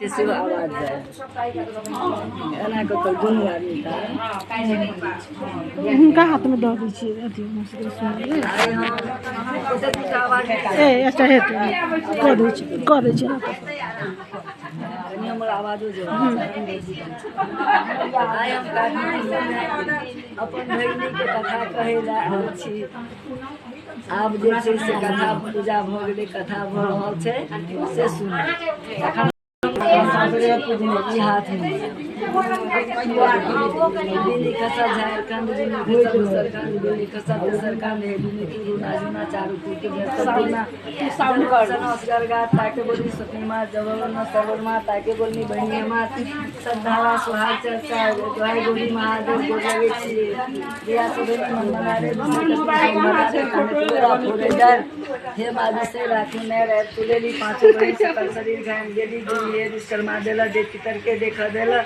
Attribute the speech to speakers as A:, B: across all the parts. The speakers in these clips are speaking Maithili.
A: सेहो आवाज जाय एना कऽ कऽ दुनू आदमी।
B: हुनका हाथमे दऽ दै छियै अथी। ए अच्छा, हेतै, कऽ दै छी, कऽ दै छी।
A: कनि हमर आवाजो जे आइ हम काठमाण्डूमे अपन भगिनीके कथा कहै लए आयल छी। आब जे छै से कथा पूजा भऽ गेलै, कथा भऽ रहल छै, से सुनू। तखन ई हाथमे बिन्नी खसल झारखंड, बिन्नी खसल उत्तराखंड, बिन्नी खसल तेसर खंड, हे बिन्नी तुरु नाजुना चारू कुटी भेसना ताके बोलनी सुतनीमा जबरना सरवरमा ताके बोलनी बहिनी हमार सद्धारा सुहाग चर्चा दोहाई गोरी महादेव गोर लगै छी। बिया से मन मना रे हे माँ से राखू नै रे तुलेली पाँचों बहिन सकल शरीर घाम गेली दुनिये विश्वकर्मा देला देव पितर के देख देला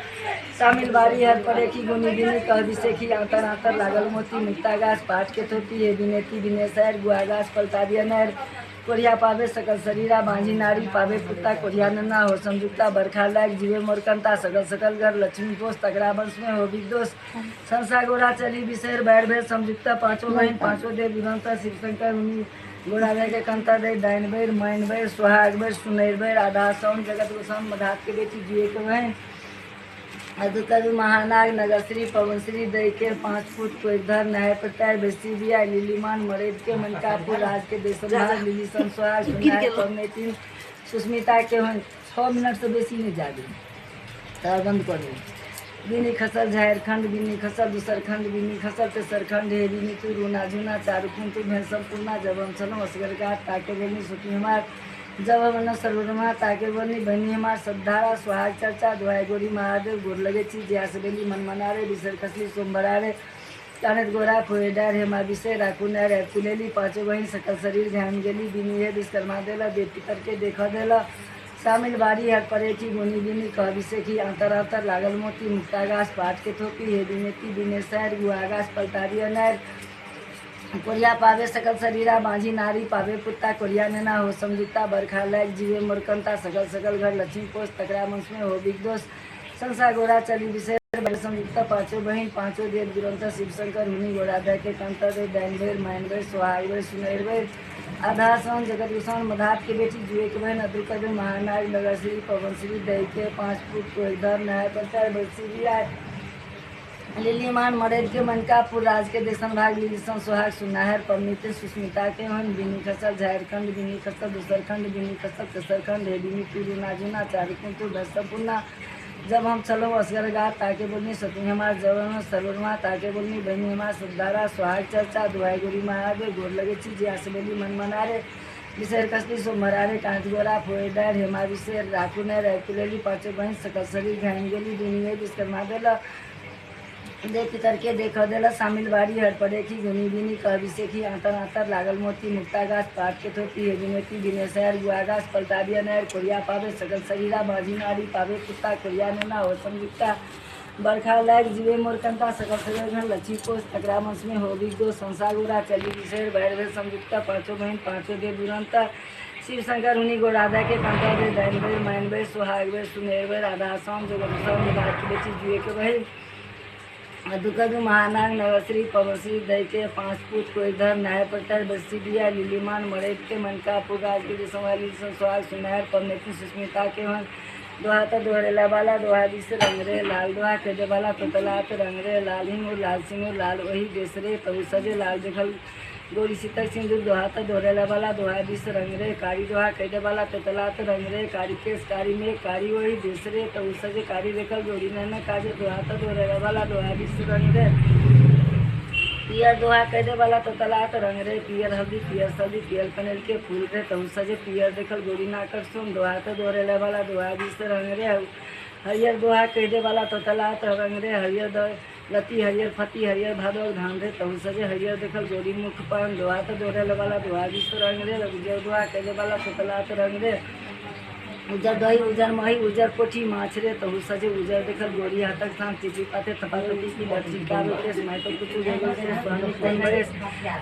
A: शामिल बारी हर परेखी गुनी बिनी कह बिसेखी आतर आतर लागल मोती मुक्ता गाछ पाट के थोपी हे बिनेती बिने सैर गुआ गाछ पलटा दिया नैर कोरिया पावे सकल शरीरा बांझी नारी पावे पुत्ता कोरिया नन्ना हो संयुक्ता बरखा लाग जीवे मोरकंता सकल सकल घर लक्ष्मी पोष तगड़ा वंश में हो विदोष संसा गोरा चली बिसैर बैर भेल संयुक्ता पांचों बहिन पांचों देव विभंता शिव शंकर मुनि गोरा के कंता दे डाइन बैर माइन बैर सुहाग बैर सुनैर बैर आधा सौन जगत गोसाउन मधात के बेटी जुए के बहन अदुकदु महानाग नगरश्री पवनश्री दई के 5 फुट कोइधर नहाय प्रताय बेसी बिया लिलीमान मरेद के मनकापुर राज के देशभाग लिली संसुहाग सुनाय पवनैतिन सुस्मिता के होन। 6 मिनट से बेसी नहीं जाबी तब बंद कर दू। बिनी खसल झारखंड, बिनी खसल दूसर खंड, बिनी खसल तेसर खंड, हे बिनी तू रूना झुना चारू कुंतु भेंसम पूर्णा जब हम छलहुँ असगर गात ताके बोलनी सुखी हमार जब हम सर्वरमा ताके बोलनी बहनी हमार सद्धारा सुहाग चर्चा दुहाई गोरी महादेव गोर लगे छी। जिया से बेली मन मना रे बिसर खसली सोम भरा रे कानत गोरा फोए डार हे मा विषय राखू नै रे तुलेली पाँचों बहिन सकल शरीर ध्यान गेली बिनी हे विश्वकर्मा देला देव पितर के देख देला शामिल बारी हर परेखी गुनी बिनी कह बिसेखी आंतर आंतर लागल मोती मुक्ता गाछ पाट के थोपी हे बिनेती बिने सैर गुआ गाछ पलटारी अनैर कोरिया पावे सकल शरीरा बांझी नारी पावे पुत्ता कोरिया नेना हो संयुक्ता बरखा लाग जीवे मोरकंता सकल सकल घर लक्ष्मी पोष तकरा वंश में हो विदोष संसा गोरा चली विषय संयुक्ता पांचों बहिन पांचों देव दुरंत शिव शंकर मुनि गोरा दे के कंता दे डाइन भैर माइन भैर सुहाग भैर सुनैर भैर आधा सौन जगत गोसाउन मधात के बेटी जुए के बहन अदुकद महानाग नगरश्री पवनश्री दई के 5 फुट कोइधर नहाय प्रचार बरसी बिया लिलीमान मरेद के मनकापुर राज के देशन भाग लिली सुहाग सुनाहर पवनीते सुस्मिता के हन बिनी खसल झारखंड, बिनी खसल दूसर खंड, बिनी खसल तेसर खंड, हे बिनी तुरु नाजुना चारू कुंतु भैसम पुन्ना जब हम चलो असगर गात ताके बोलनी सती हमार जब सरोरमा ताके बोलनी बहनी हमार सद्धारा सुहाग चर्चा दुहाई गोरी महादेव गोर लगे छी। जिया से बोली मन मना रे बिसैर कसली सो मरारे कांच गोरा फोए डार हेमा बिसैर राखू नै रे तुलेली पाँचों बहिन सकल शरीर घाम गेली दुनिया विश्वकर्मा देला देव पितर के देख देला शामिल बारी हर परेखी गुनी बिनी कह बिसेखी आंतर आंतर लागल मोती मुक्ता गाछ पाट के थोपी हे बिनेती बिने सैर गुआ गाछ पलटा दिया नैर कोरिया पावे सकल शरीरा बाझी नारी पावे कुत्ता कोरिया नेना हो संयुक्ता बरखा लाग जीवे मोरकंता सकल शरीर घर लक्ष्मी पोष तकरा वंश में हो विदो संसार गोरा चली बिसैर भैर भेल संयुक्ता पाँचों बहिन पाँचों देव दुरंता शिव शंकर हुनी गो राधा के कंता दे डाइन भैर माइन भैर सुहाग भैर सुनेर भैर आधा सौन जगत सौन के बेटी जुए के बहिन दुकदु महानाग नवश्री पवनश्री दई के 5 फुट कोइधर नहाय प्रतार बरसी बिया लिलीमान मरेद के मनकापुर राज के संवाली सुहाग सुनहर पवनैती सुस्मिता के हन दोहा तो दोहरेला वाला दोहा दिस रंग रे लाल दोहा के वाला तोतलात रंग रे लाल हिंगुर लाल सिंगुर लाल वही देश रे तहु सजे लाल देखल गोरी सीतक सिंदूर दोहा तो दोहरेला वाला दोहा दिस रंग रे कारी दोहा कैदे वाला तोतलात रंग रे कारी केस कारी में कारी वही देश रे तहु सजे कारी देखल गोरी नैना काजे दोहा तो दोहरेला वाला दोहा दिस रंग रे पियर दोहा कैदे वाला तोतलात रंग रे पियर हल्दी पियर सब्जी पियर कनेल के फूल रे तहु सजे पियर देखल गोरी नाकर सोन दोहा तो दोहरेला वाला दोहा दिस रंग रे हरियर दोहा कैदे वाला तोतलात रंग रे हरियर लती हरियर फती हरियर भादो धान रे तहु सजे हरियर देखल गोरी मुख पान दोहा तो दोहरेला वाला दोहा दिस रंग रे उजर दोहा कैदे वाला तोतलात रंग रे उजर दही उजर मही उजर पोठी माछ रे तहु सजे उजर देखल गोरी हाथक थाम चिची पाते थपा थपी की लड़की कावे केस मैं तो कुछ बरेस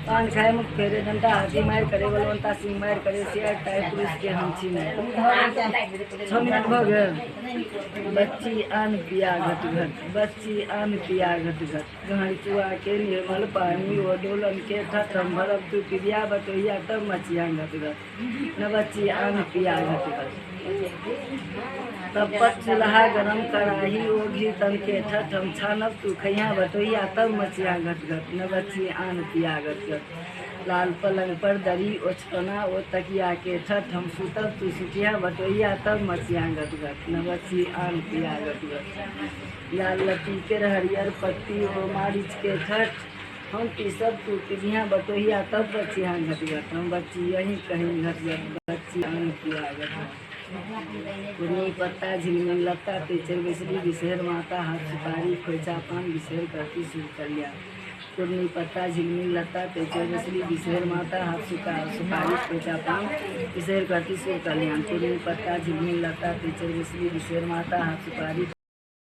A: पान खाए मुख फेरे डंडा हाथी मार करे बलवंता सिंह मार करे सियार टाइ पुरुष के हम छी। 6 मिनट भऽ गेल। बच्ची आन पिया घट घट, बच्ची आन पिया घट घट, घड़ी चुआ के निर्मल पानी ओ डोलन के ठठम भरब तू पिबिया बटोहिया तब मचिया घट घट, न बच्ची आन पिया घट घट। तब पट चूल्हा गरम कराही ओ घी तन के ठठम छानब तू खैया बटोहिया तब मचिया घट घट, न बच्ची आन पिया घट घट। लाल पलंग पर दरी ओछकना ओ तकिया के ठठ हम सुतब तू सुतिया बटोहिया तब मचिया घट घट, न बच्ची आन पिया घट घट। लाल लत्ती के हरियर पत्ती ओ मारिच के ठठ हम पीसब तू पिबिया बटोहिया तब बचिया घट घट, हम बच्ची यहीं कहीं घट घट, बच्ची आन पिया घट घट। पुरनी पत्ता झिलमिल लत्ता तेचर बिसरी बिसहर माता हाथ सुपारी खोइचा पान बिसहर करती शुभ कल्याण। पुरनी पत्ता झिलमिल लत्ता तेचर बिसरी बिसहर माता हाथ सुपारी खोइचा पान बिसहर करती शुभ कल्याण। पुरनी पत्ता झिलमिल लत्ता तेचर बिसरी बिसहर माता हाथ सुपारी